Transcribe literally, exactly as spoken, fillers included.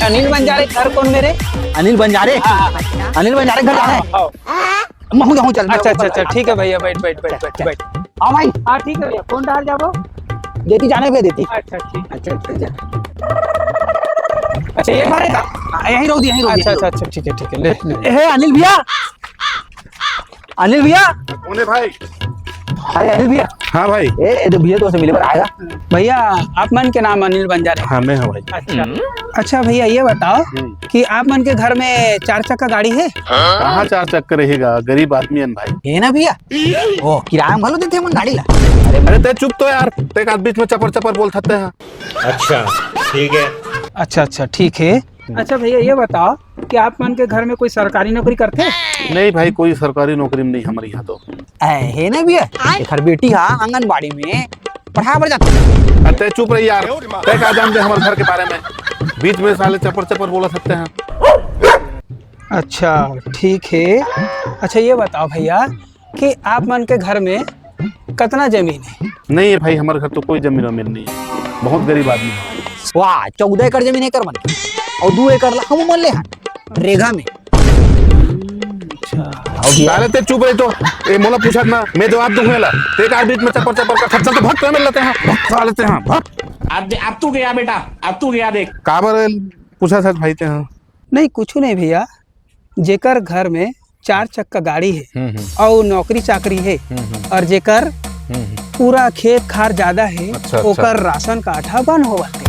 अनिल बंजारे घर कौन मेरे? अनिल बंजारे? हाँ, हाँ, हाँ। अनिल बंजारे घर जाना है? हाँ, हाँ। मैं हूँ, हूँ, चल, मैं अच्छा, ऊपर अच्छा, अच्छा, आ- ठीक है भैया, बैठ, बैठ, बैठ, बैठ, बैठ। हाँ भाई। हाँ, ठीक है भैया, कौन डाल जाबो? देती जाने भैया, देती। अच्छा, ठीक। अच्छा, अच्छा, अच्छा। अच्छा, ये भरे का? हाँ, यहीं रोक दी, यहीं रोक दी, अच्छा, यहीं अच्छा, रोक अच्छा, ठीक है, ठीक है, ले, ले। दी। हे, अनिल भैया। अनिल भैया। कौन है भाई? अरे अनिल भैया। हाँ भाई। ए, ए, तो भैया तो से मिले बर आएगा। भैया, आप मन के नाम अनिल बंजारे? हाँ, मैं हूँ भाई। अच्छा। अच्छा भैया, ये बताओ हम्म। कि आप मन के घर में चार चक्का गाड़ी है? कहाँ चार चक्का रहेगा, गरीब आदमी हन भाई। है ना भैया? ओ, किराया में घलो देथे मन गाड़ी ला। अरे, अरे, तै चुप तो यार, तै का बीच में चपर चपर बोलत हस। अच्छा, ठीक है। अच्छा, अच्छा, ठीक है। अच्छा भैया, ये बताओ कि आप मन के घर में कोई सरकारी नौकरी करथे? नहीं भाई, कोई सरकारी नौकरी में नहीं हमारे यहाँ तो। ए, हे ना भैया, एकर बेटी हा आंगनबाड़ी में पढ़ाए बर जाथे। अरे तै चुप रही यार, तै का जानथे हमर घर के बारे में? बीच में साले चपर चपर बोलत हस। अच्छा, ठीक है। अच्छा, ये बताओ भैया कि आप मन के घर में कतना जमीन है? नहीं है भाई, हमर घर तो कोई जमीन वमीन नहीं है, बहुत गरीब आदमी है। वाह, चौदह एकड़ जमीन है एकर मन के, अउ दू एकड़ ला हम मन ले हन रेगा में। अच्छा। अउ भैया। साले तै चुप रही तो, ए, मोला पूछत ना, मैं जवाब दूंगा ला। तै का बीच में चपर चपर करथस, चल तो भग, तै मिल लेते हैं, भग साले तै, हाँ, भग। अब दे-, अब तू गया बेटा, अब तू गया देख। काबर पूछत हस भाई तै, हाँ? नहीं, कुछ नहीं भैया, जेकर घर में चार चक्का गाड़ी है हम्म, हम्म। अउ नौकरी चाकरी है हम्म, हम्म। अउ जेकर हम्म, हम्म। पूरा खेत खार ज्यादा है, अच्छा, अच्छा। ओकर राशन कार्ड ह बन होवत है।